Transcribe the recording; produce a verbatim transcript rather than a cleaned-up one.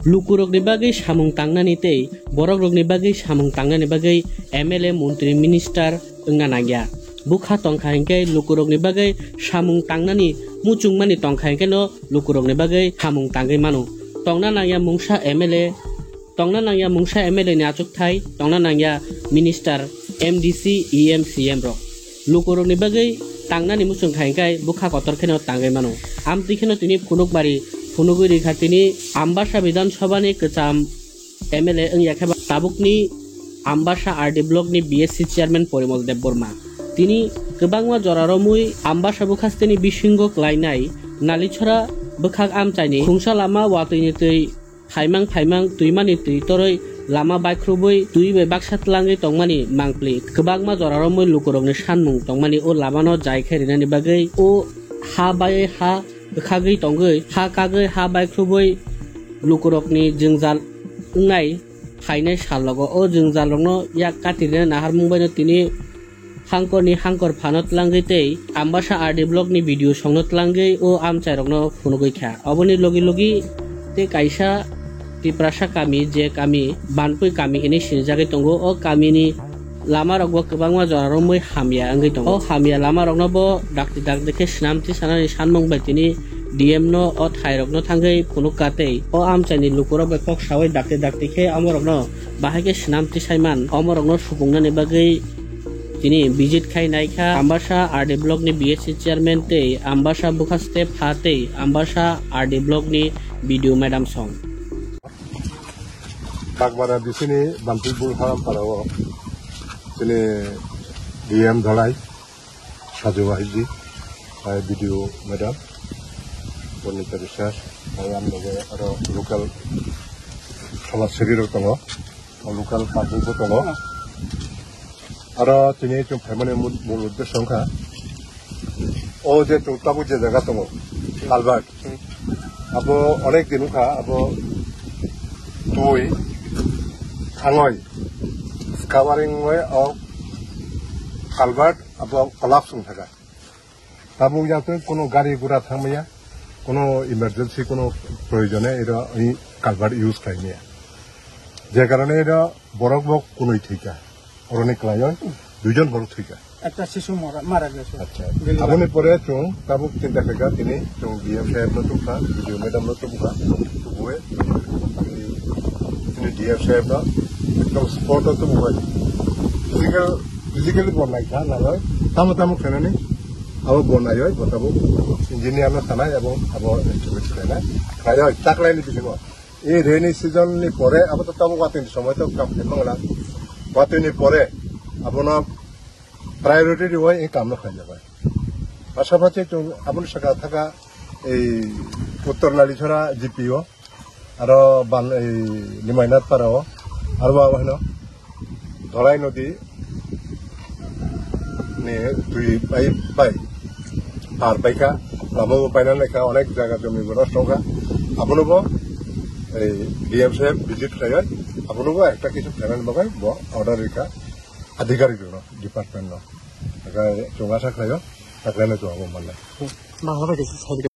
Lukurokni bagwi samung tangnani tei borokrokni bagwi samung tangnani bagwi M L A, montri, minister wngna nangya. Bwkha tongkha hinkhe lukurokni bagwi samung tangnani muchungmani tongkha hinkheno lukurokni bagwi samung tangwi mano. Tongna nangya mungsa M L A, tongna nangya mungsa M L A ni achukthai, tongna nangya minister, M D C, E M, C M rok. Lukurokni bagwi tangnani muchung kha hinkhe bwkha kotor kheno tangwi mano. Amtwi kheno tini phunukmari phunugwi rikha tini Ambasa Bidhan Sabha ni kwcham M L A wngya khe ba tabukni Ambasa R D block ni B S C chairman Porimol Debbarma. Tini kwbangma jora romwi Ambasa bwkhasteni bisingo klainai Nalichora bwkhak amchaini khungsa lama watwini twi phaimang phaimang twimani twi torwi lama baikhwrwbwi twi bai baksa tlangwi tongmani mangpli. Kwbangma jora romwi lukurokni sanmung tongmani o lamano jai khe rinani bagwi o ha bai ha bwkhagwi tongwi, ha kagwi, ha baikhwrwbwi lukurokni jwngjal wngnai phainai salrogo. O jwngjalrokno yak katirina naharmung baino tini hangkorni hangkor phano tlangwi tei Ambasa R D block ni video songno tlangwi o amchairokno phunugwi kha. Oboni logi logi tei kaisa Tiprasa kami, je kami Banpui kami hinwi sinijagwi tongo, o kamini lamarokbo kwbangma jora romwi hamya wngwi tongo. O hamya lamarokno bo dakti dakti khe swnamti sanani sanmung bai tini D M no o thairokno thangwi phunukha tei o amchaini lukurok bai kok saui dakti dakti khe omorokno bahai khe swnamti saiman omorokno supungnani bagwi tini visit khai naikha Ambasa R D block ni B S C chairman tei Ambasa bwkhaste pha tei Ambasa R D block ni B D O madam song. Kakbara bisini Banpui Bul Haram Parao chini D M Dholai, Saju Wahidji, hai B D O madam, Purnita Biswas, hai ang loge aro local samajsebi rok tongo, local kagwi bo tongo. Aro tini chwng phaimani mul, mul uddesho wngkha, o je chwng tabuk je jaga tongo, Albert, abo onek din wngkha, abo twi thangwi, covering wi o culvert abo collapse wng thaka. Tabuk ya twi kono gari gura thangmaya, kono emergency kono proyojone ero i culvert use khlaimaya. Je karone ero borok bo kunui thwika. Oroni kwlaioi duijon borok thwika. Ekta sisu mara, mara gese. Acha. Gili aboni pore chwng tabuk chinta khaika tini chwng D M saheb no tubukha, B D O madam no tubukha, tubui tini D M saheb no ekdom spot o tubui physical, physically bo naikha naloi tamo tamo khainani abo bo naioi bo tabuk engineer no sanai abo abo estimate khainai khlaioi taklaini bisingo. Ei rainy season ni pore abo to tabuk watwi ni somoi to kam khaima wngla. Watwi ni pore abono priority riwi ei kam no khaijak bai. Pasapasi chwng aboni saka thaka ei Uttor Nalichora G P o, aro ban ei Nimainath Para o, aro bo abo hino Dholai nodi ni twi pai pai par paikha, lama bo paina lekha onek jaga jomi bo nosto wngkha. Abono bo ei D M saheb visit khlaiwi abono bo ekta kisu khlainani bagwi bo order rikha adhikarik rokno, department no. Aka chwng asa khlaio, taklaino chwng abo mannai. Bangla bai de.